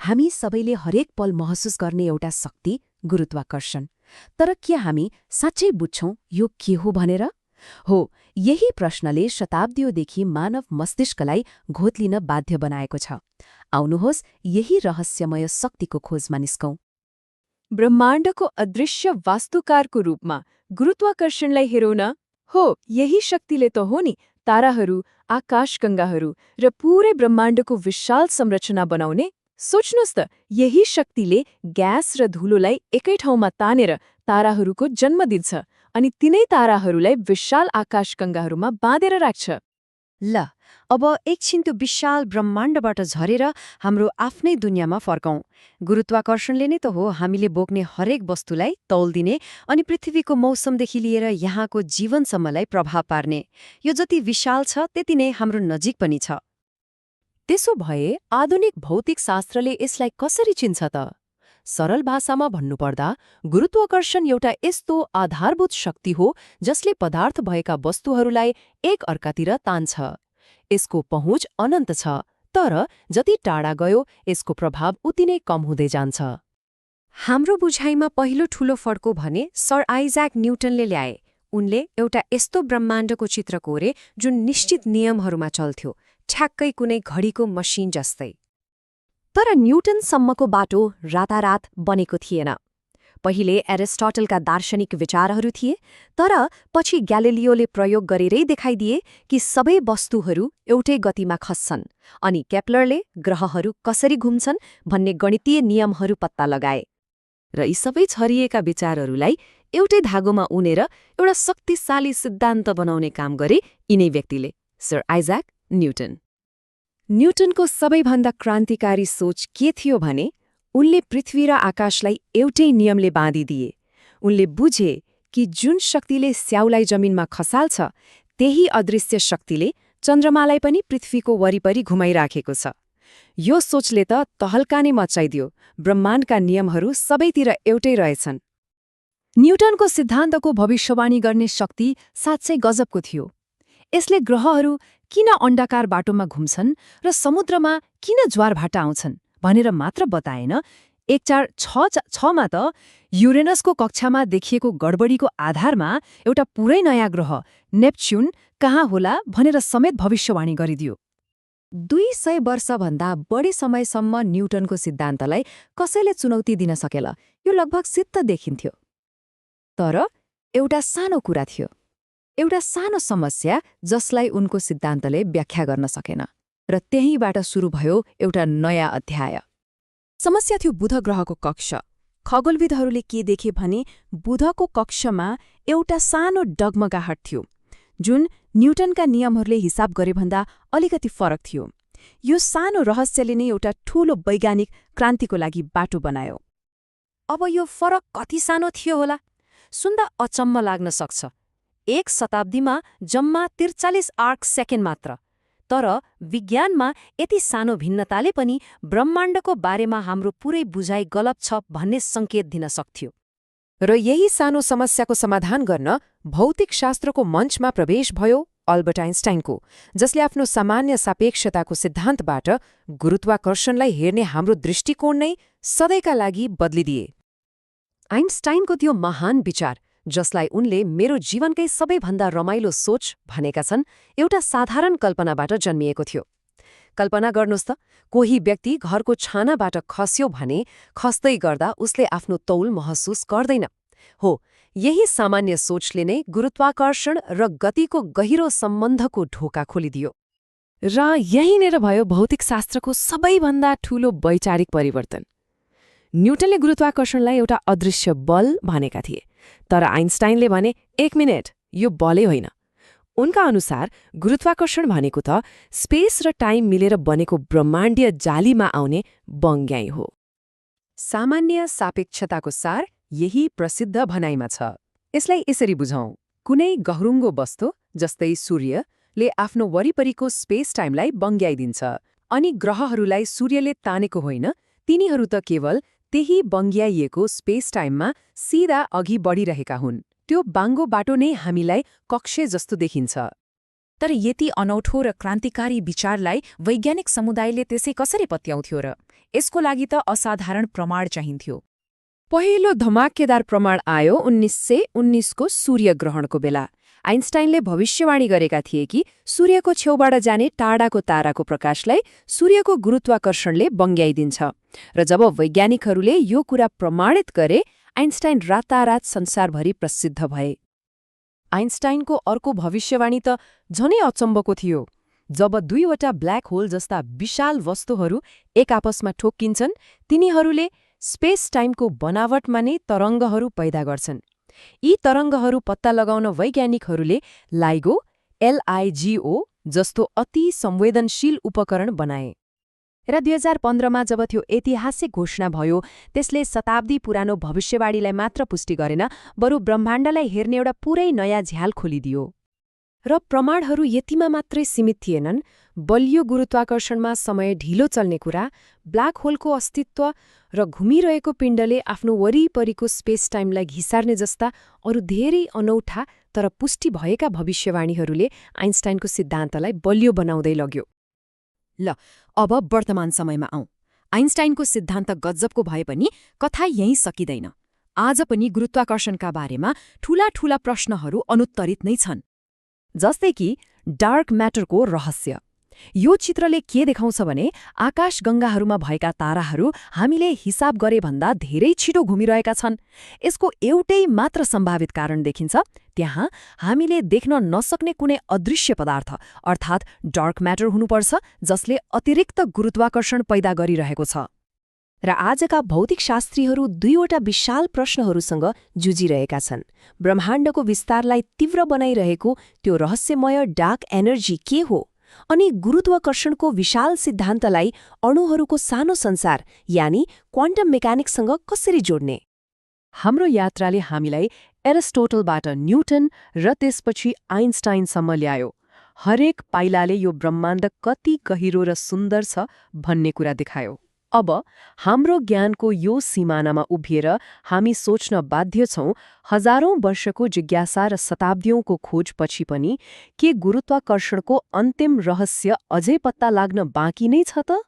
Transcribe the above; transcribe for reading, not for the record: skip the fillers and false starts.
हामी सबैले हरेक पल महसुस गर्ने एउटा शक्ति गुरुत्वाकर्षण। तर के हामी साँच्चै बुझ्छौं यो के हो भनेर? हो, यही प्रश्नले शताब्दीदेखि मानव मस्तिष्कलाई घोत लिन बाध्य बनाएको छ। आउनुहोस् यही रहस्यमय शक्तिको खोजमा निस्कौं। ब्रह्माण्डको अदृश्य वास्तुकारको रूपमा गुरुत्वाकर्षणलाई हेरौँ न। हो, यही शक्तिले त हो नि ताराहरू, आकाशगङ्गाहरू र पूरै ब्रह्माण्डको विशाल संरचना बनाउने। सोच्नुहोस् त, यही शक्तिले ग्यास र धुलोलाई एकै ठाउँमा तानेर ताराहरूको जन्म दिन्छ अनि तिनै ताराहरूलाई विशाल आकाशगङ्गाहरूमा बाँधेर राख्छ। ल, अब एकछिन त्यो विशाल ब्रह्माण्डबाट झरेर हाम्रो आफ्नै दुनियाँमा फर्कौं। गुरुत्वाकर्षणले नै त हो हामीले बोक्ने हरेक वस्तुलाई तौल दिने अनि पृथ्वीको मौसमदेखि लिएर यहाँको जीवनसम्मलाई प्रभाव पार्ने। यो जति विशाल छ त्यति नै हाम्रो नजिक पनि छ। त्यसो भए आधुनिक भौतिक शास्त्रले यसलाई कसरी चिन्छ त? सरल भाषामा भन्नुपर्दा गुरुत्वाकर्षण एउटा यस्तो आधारभूत शक्ति हो जसले पदार्थ भएका वस्तुहरूलाई एक अर्कातिर तान्छ। यसको पहुँच अनन्त छ, तर जति टाढा गयो यसको प्रभाव उति नै कम हुँदै जान्छ। हाम्रो बुझाइमा पहिलो ठूलो फड्को भने सर आइज्याक न्युटनले ल्याए। उनले एउटा यस्तो ब्रह्माण्डको चित्र कोरे जुन निश्चित नियमहरूमा चल्थ्यो, ठ्याक्कै कुनै घडीको मसिन जस्तै। तर न्युटनसम्मको बाटो रातारात बनेको थिएन। पहिले एरिस्टोटलका दार्शनिक विचारहरू थिए, तर पछि ग्यालिलियोले प्रयोग गरेरै देखाइदिए कि सबै वस्तुहरू एउटै गतिमा खस्छन्, अनि केप्लरले ग्रहहरू कसरी घुम्छन् भन्ने गणितीय नियमहरू पत्ता लगाए। र यी सबै छरिएका विचारहरूलाई एउटै धागोमा उनेर एउटा शक्तिशाली सिद्धान्त बनाउने काम गरे यिनै व्यक्तिले, सर आइज्याक न्युटन। न्युटनको सबैभन्दा क्रान्तिकारी सोच के थियो भने उनले पृथ्वी र आकाशलाई एउटै नियमले बाँधिदिए। उनले बुझे कि जुन शक्तिले स्याउलाई जमिनमा खसाल्छ त्यही अदृश्य शक्तिले चन्द्रमालाई पनि पृथ्वीको वरिपरि घुमाइराखेको छ। यो सोचले त तहल्का नै मचाइदियो। ब्रह्माण्डका नियमहरू सबैतिर एउटै रहेछन्। न्युटनको सिद्धान्तको भविष्यवाणी गर्ने शक्ति साँच्चै गजबको थियो। यसले ग्रहहरू किन अण्डाकार बाटोमा घुम्छन् र समुद्रमा किन ज्वारभाटा आउँछन् भनेर मात्र बताएन, 1466मा त युरेनसको कक्षामा देखिएको गडबडीको आधारमा एउटा पुरै नयाँ ग्रह नेप्च्युन कहाँ होला भनेर समेत भविष्यवाणी गरिदियो। 200 वर्षभन्दा बढी समयसम्म न्युटनको सिद्धान्तलाई कसैले चुनौती दिन सकेला, यो लगभग सिद्ध देखिन्थ्यो। तर एउटा सानो कुरा थियो, एउटा सानो समस्या जसलाई उनको सिद्धान्तले व्याख्या गर्न सकेन, र त्यहीँबाट सुरु भयो एउटा नयाँ अध्याय। समस्या थियो बुध ग्रहको कक्ष। खगोलविदहरूले के देखे भने बुधको कक्षमा एउटा सानो डगमगाहट थियो, जुन न्युटनका नियमहरूले हिसाब गरे भन्दा अलिकति फरक थियो। यो सानो रहस्यले नै एउटा ठूलो वैज्ञानिक क्रान्तिको लागि बाटो बनायो। अब यो फरक कति सानो थियो होला? सुन्दा अचम्म लाग्न सक्छ। 1 शताब्दीमा जम्मा 43 आर्क सेकेन्ड मात्र। तर विज्ञानमा यति सानो भिन्नताले पनि ब्रह्माण्डको बारेमा हाम्रो पुरै बुझाइ गलत छ भन्ने सङ्केत दिन सक्थ्यो। र यही सानो समस्याको समाधान गर्न भौतिक शास्त्रको मञ्चमा प्रवेश भयो अल्बर्ट आइन्स्टाइनको, जसले आफ्नो सामान्य सापेक्षताको सिद्धान्तबाट गुरुत्वाकर्षणलाई हेर्ने हाम्रो दृष्टिकोण नै सधैँका लागि बदलिदिए। आइन्स्टाइनको त्यो महान विचार, जसलाई उनले मेरो जीवनकै सबैभन्दा रमाइलो सोच भनेका छन्, एउटा साधारण कल्पनाबाट जन्मिएको थियो। कल्पना गर्नुहोस् त, कोही व्यक्ति घरको छानाबाट खस्यो भने खस्दै गर्दा उसले आफ्नो तौल महसुस गर्दैन। हो, यही सामान्य सोचले नै गुरुत्वाकर्षण र गतिको गहिरो सम्बन्धको ढोका खोलिदियो। र यहीँनिर भयो भौतिक शास्त्रको सबैभन्दा ठूलो वैचारिक परिवर्तन। न्युटनले गुरुत्वाकर्षणलाई एउटा अदृश्य बल भनेका थिए, तर आइन्स्टाइनले भने 1 मिनेट, यो बलै होइन। उनका अनुसार गुरुत्वाकर्षण भनेको त स्पेस र टाइम मिलेर बनेको ब्रह्माण्डीय जालीमा आउने बङ्ग्याई हो। सामान्य सापेक्षताको सार यही प्रसिद्ध भनाइमा छ। यसलाई यसरी बुझौँ, कुनै गह्रुङ्गो वस्तु जस्तै सूर्यले आफ्नो वरिपरिको स्पेस टाइमलाई बङ्ग्याइदिन्छ, अनि ग्रहहरूलाई सूर्यले तानेको होइन, तिनीहरू त केवल त्यही बङ्ग्याइएको स्पेस टाइममा सिधा अघि बढिरहेका हुन्। त्यो बाङ्गो बाटो नै हामीलाई कक्षे जस्तो देखिन्छ। तर यति अनौठो र क्रान्तिकारी विचारलाई वैज्ञानिक समुदायले त्यसै कसरी पत्याउँथ्यो र? यसको लागि त असाधारण प्रमाण चाहिन्थ्यो। पहिलो धमाकेदार प्रमाण आयो 1919को सूर्यग्रहणको बेला। आइन्स्टाइनले भविष्यवाणी गरेका थिए कि सूर्यको छेउबाट जाने टाढाको ताराको प्रकाशलाई सूर्यको गुरुत्वाकर्षणले बङ्ग्याइदिन्छ। र जब वैज्ञानिकहरूले यो कुरा प्रमाणित गरे, आइन्स्टाइन रातारात संसारभरि प्रसिद्ध भए। आइन्स्टाइनको अर्को भविष्यवाणी त झनै अचम्मको थियो। जब दुईवटा ब्ल्याक होल जस्ता विशाल वस्तुहरू एक आपसमा ठोक्किन्छन्, तिनीहरूले स्पेस टाइमको बनावटमा नै तरङ्गहरू पैदा गर्छन्। यी तरङ्गहरू पत्ता लगाउन वैज्ञानिकहरूले LIGO जस्तो अति संवेदनशील उपकरण बनाए। र 2015मा जब त्यो ऐतिहासिक घोषणा भयो, त्यसले शताब्दी पुरानो भविष्यवाणीलाई मात्र पुष्टि गरेन, बरु ब्रह्माण्डलाई हेर्ने एउटा पुरै नयाँ झ्याल खोलिदियो। र प्रमाणहरू यतिमा मात्रै सीमित थिएनन्। बलियो गुरुत्वाकर्षणमा समय ढिलो चल्ने कुरा, ब्ल्याक होलको अस्तित्व र घुमिरहेको पिण्डले आफ्नो वरिपरिको स्पेस टाइमलाई घिसार्ने जस्ता अरू धेरै अनौठा तर पुष्टि भएका भविष्यवाणीहरूले आइन्स्टाइनको सिद्धान्तलाई बलियो बनाउँदै लग्यो। ल, अब वर्तमान समयमा आउँ। आइन्स्टाइनको सिद्धान्त गजबको भए पनि कथा यहीँ सकिँदैन। आज पनि गुरुत्वाकर्षणका बारेमा ठूला प्रश्नहरू अनुत्तरित नै छन्। जस्तै कि डार्क म्याटरको रहस्य। यो चित्रले के देखाउँछ भने आकाशगङ्गाहरूमा भएका ताराहरू हामीले हिसाब गरे भन्दा धेरै छिटो घुमिरहेका छन्। यसको एउटै मात्र सम्भावित कारण देखिन्छ, त्यहाँ हामीले देख्न नसक्ने कुनै अदृश्य पदार्थ अर्थात् डार्क म्याटर हुनुपर्छ, जसले अतिरिक्त गुरुत्वाकर्षण पैदा गरिरहेको छ। र आजका भौतिकशास्त्रीहरू दुईवटा विशाल प्रश्नहरूसँग जुझिरहेका छन्। ब्रह्माण्डको विस्तारलाई तीव्र बनाइरहेको त्यो रहस्यमय डार्क एनर्जी के हो? अनि गुरुत्वाकर्षणको विशाल सिद्धान्तलाई अणुहरूको सानो संसार यानि क्वान्टम मेकानिक्ससँग कसरी जोड्ने? हाम्रो यात्राले हामीलाई एरिस्टोटलबाट न्युटन र त्यसपछि आइन्स्टाइनसम्म ल्यायो। हरेक पाइलाले यो ब्रह्माण्ड कति गहिरो र सुन्दर छ भन्ने कुरा देखायो। अब हाम्रो ज्ञानको यो सिमानामा उभिएर हामी सोच्न बाध्य छौं, हजारौं वर्षको जिज्ञासा र शताब्दीौंको खोजपछि पनि के गुरुत्वाकर्षणको अन्तिम रहस्य अझै पत्ता लाग्न बाँकी नै छ त?